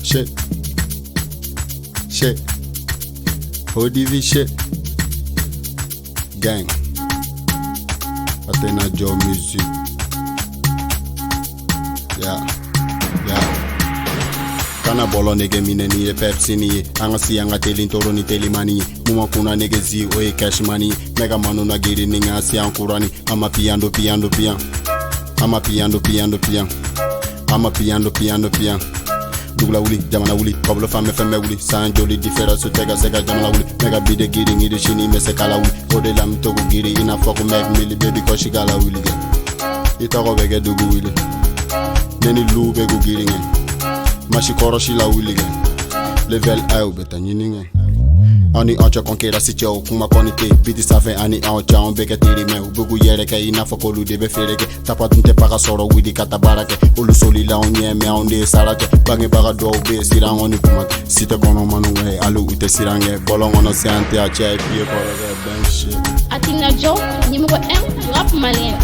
Shit. Shit. ODV shit. Gang. Athena Joe Music. Yeah. Yeah. Kana bɔlɔ nege minɛ ni ye Pepsi ni ye. An ka si, an ka teli toro ni telimani ye. Mun ma kunna nege zi, o ye cash money ye. Mɛga manu na giri ni ŋa si an kurani. Ama piando piando pian. Ama piando piando pian. Ama piando piando pian. Dugula wuli, jamana wuli, kɔbolo fan bɛɛ, fɛn bɛɛ wuli. San joli différence tɛ ka se ka jamana wuli. Mɛga bi de girin ŋiri, sini bɛ se kala wuli. O de la n to k'u giri i n'a fɔ ko Mɛk Mili. Baby, kɔsi k'a la wuli kɛ. I tɔgɔ bɛ kɛ dugu wuli. Ne ni lu bɛ k'u girin kɛ. Masi kɔrɔsi la wuli kɛ. Level A, u bɛ taa ɲini kɛ. Aw ni anw cɛ concurrence cɛ, o kuma kɔni tɛ biti sanfɛ. Ani anw cɛ, anw bɛ kɛ teri mɛ u bɛ k'u yɛrɛ kɛ i n'a fɔ k'olu de bɛ feere kɛ. Tapa tun tɛ paga sɔrɔ, wuli ka taa baara kɛ. Olu solila anw ɲɛ mɛ anw de ye sara kɛ. Bangebaga dɔw bɛ yen, siran kɔni kuma tɛ. Si tɛ kɔnɔ manu kɛ, hali u tɛ siran kɛ. Bɔlɔn kɔnɔ se an tɛ a cɛ ye kɔrɔkɛ bɛn shit. Atina Joe, numéro 1 du rap malien.